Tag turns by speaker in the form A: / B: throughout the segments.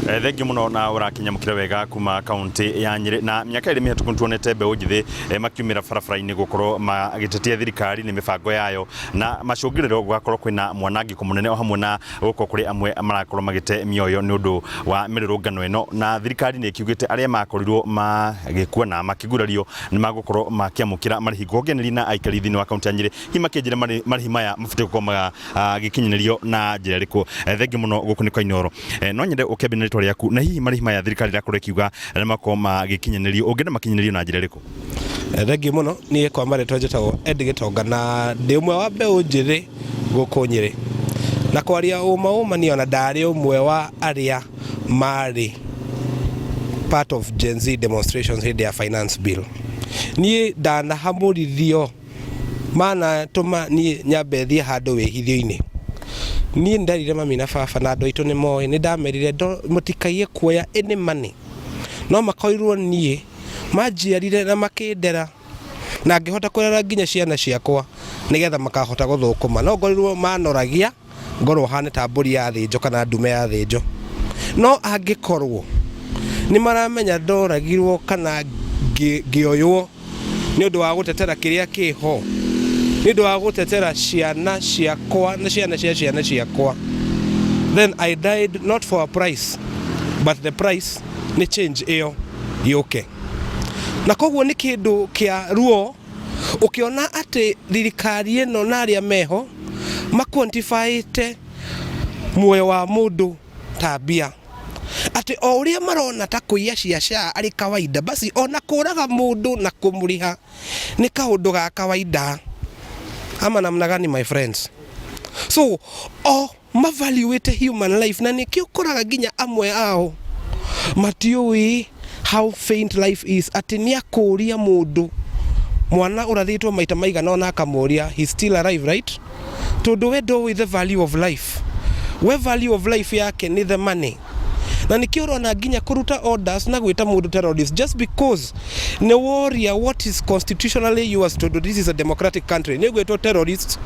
A: Thengiũ mũno na ũrakinyamũkĩra wega kuma kaunti ya Nyĩrĩ. Na mĩaka ĩrĩ mĩhetũku nĩtuonete mbeũ njĩthĩ makiumĩra barabara-inĩ gũkorwo magĩtetia thirikari nĩ mĩbango yayo na macũngĩrĩro gũgakorwo kwĩna mwanangĩko mũnene o hamwe na gũkorwo kũrĩ amwe marakorwo magĩte mĩoyo nĩ ũndũ wa mĩrũrũngano ĩno. Na thirikari nĩ ĩkiugĩte arĩa makorirwo magĩkua na makĩgurario nĩ magũkorwo makĩamũkĩra marĩhi. Ngũngenĩria na aikari thĩinĩ wa kaunti ya Nyĩrĩ hihi makĩnjĩra marĩhi maya mabatiĩ gũkorwo magĩkinyanĩrio na njĩra ĩrĩkũ. Thengiũ mũno gũkũ nĩ kwa Inooro. No nyende ũkĩambie na rĩtwa rĩaku na hihi marĩhi maya thirikari ĩrakorwo ĩkiuga nĩ makorwo magĩkinyanĩrio, ũngĩenda makinyanĩrio na njĩra ĩrĩkũ?
B: Thengiũ mũno, niĩ kwa marĩtwa njĩtagwo Eddie Gĩtonga na ndĩ ũmwe wa mbeũ njĩthĩ gũkũ Nyĩrĩ. Na kwaria ũma ũma niĩ ona ndarĩ ũmwe wa arĩa marĩ part of Gen Z demonstrations hĩndĩ ya finance bill. Niĩ ndanahamũrithio manatũma niĩ nyambe thiĩ handũ wĩhithio-inĩ. Niĩ nĩnderire mami na baba na andũ aitũ nĩ moĩ, nĩ ndamerire mũtikaiye kuoya any money. No makorirwo niĩ manjiarire na makĩndera na ngĩhota kũrera nginya ciana ciakwa nĩgetha makahota gũthũkũma. No ngorirwo manoragia ngorwo hane ta mbũri yathĩnjwo kana ndume yathĩnjwo. No angĩkorwo nĩ maramenya ndoragirwo kana ngĩoywo nĩ ũndũ wa gũtetera kĩrĩa kĩho, nĩ ũndũ wa gũtetera ciana ciakwa na ciana cia ciana ciakwa, then I died not for a price but the price nĩ change ĩyo yũke. Na koguo nĩ kĩndũ kĩa ruo ũkĩona atĩ thirikari ĩno na arĩa meho maquantifyĩte muoyo wa mũndũ ta mbia, atĩ o ũrĩa marona ta kũiya cia SHA arĩ kawaida, basi ona kũraga mũndũ na kũmũrĩha nĩ kaũndũ ga kawaida. Ama namna gani my friends? So o mavaluĩte human life, na nĩkĩo ũkoraga nginya amwe ao matiũĩ how faint life is, atĩ nĩ akũria mũndũ mwana ũrathĩtwo maita maigana ona akamũria he's still alive, right? Tondũ we ndoĩ the value of life, we value of life yake nĩ the money. Na nĩkĩo ũrona nginya kũruta orders na gwĩta mũndũ terrorist just because nĩ woria what is constitutionally yours, tondũ this is a democratic country, nĩ gwĩtwo terrorist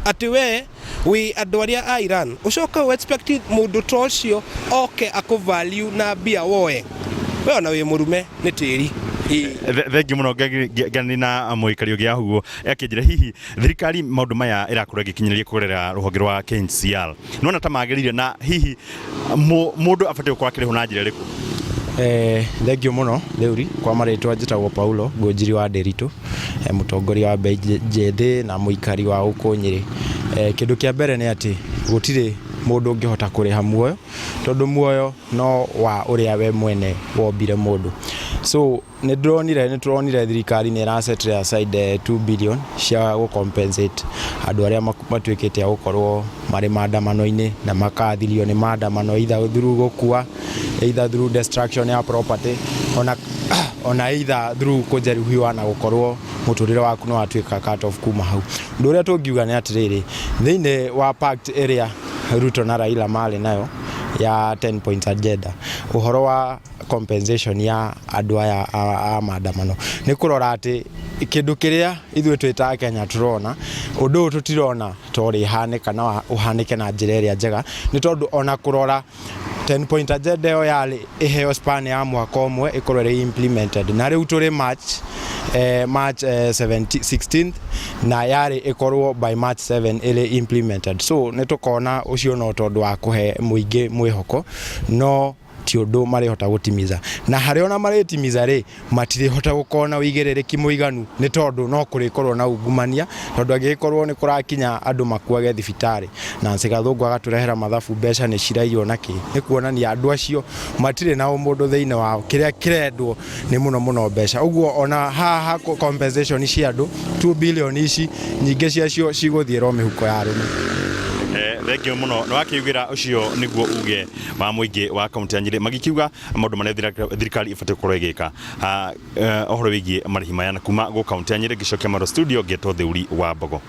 B: atĩ we wĩ andũ arĩa a Iran, ũcoke ũ expect mũndũ ta ũcio oke akũ value na mbia woe we ona wĩ mũrume nĩ tĩri.
A: Thengiũ mũno ngani na mũikari ũngĩ ahuo akĩnjĩra hihi thirikari maũndũ maya ĩrakorwo ĩgĩkinyĩrĩria kũgerera rũhonge rwa KNCR nĩwona ta magĩrĩire na hihi mũndũ abatiĩ gũkorwo akĩrĩhwo na njĩra ĩrĩkũ?
C: Thengiũ mũno Theuri, kwa marĩtwa njĩtagwo Paulo Ngũnjiri wa Ndĩritũ, mũtongoria wa mbeũ njĩthĩ na mũikari wa gũkũ Nyĩrĩ. Kĩndũ kĩa mbere nĩ atĩ gũtirĩ mũndũ ũngĩhota kũrĩha muoyo, tondũ muoyo no wa ũrĩa we mwene wombire mũndũ. So nĩ ndĩronire nĩ tũronire thirikari nĩ ĩra set aside 2 billion cia gũ compensate andũ arĩa matuĩkĩte a gũkorwo marĩ maandamano-inĩ na makathirio nĩ maandamano, either through gũkua, either through destruction ya property, ona either through kũjeruhiwa na gũkorwo mũtũrĩre waku nĩ watuĩka cut off kuma hau. Ũndũ ũrĩa tũngiuga nĩ atĩrĩrĩ, thĩinĩ wa pact ĩrĩa Ruto na Raila marĩ nayo ya 10 point agenda, ũhoro wa compensation ya andũ aya a maandamano nĩ kũrora atĩ kĩndũ kĩrĩa ithuĩ twĩ ta Kenya tũrona, ũndũ ũyũ tũtirona ta ũrĩhanĩka na ũhanĩke na njĩra ĩrĩa njega, nĩ tondũ ona kũrora 10 point agenda ĩyo yarĩ ĩheo span ya mwaka ũmwe ĩkorwo ĩrĩ implemented, na rĩu tũrĩ March 17, 16th, na yarĩ ĩkorwo by March 7 ĩrĩ implemented. So nĩ tũkona ũcio no tondũ wa kũhe mũingĩ mwĩhoko, no ti ũndũ marĩhota gũtimiza, na harĩa ona marĩtimiza rĩ, matirĩhota gũkorwo na ũigĩrĩrĩki mũiganu, nĩ tondũ no kũrĩkorwo na ungumania, tondũ angĩgĩkorwo nĩ kũrakinya andũ makuage thibitarĩ Nancy Gathũngũ agatũrehera mathabu mbeca nĩ ciraiywo na kĩ, nĩ kuonania andũ acio matirĩ na ũmũndũ thĩinĩ wao, kĩrĩa kĩrendwo nĩ mũno mũno mbeca. Ũguo ona haha compensation cia andũ 2 billion ici nyingĩ ciacio cigũthiĩrwo mĩhuko ya arũme.
A: Thengiũ mũno nĩ wakĩugĩra ũcio nĩguo uge wa mũingĩ wa kaunti ya Nyĩrĩ magĩkiuga maũndũ marĩa thirikari ĩbatiĩ gũkorwo ĩgĩka ũhoro wĩgiĩ marĩhi maya. Na kuma gũ kaunti ya Nyĩrĩ ngĩcokia maro studio ngetwo Theuri wa Mbogo.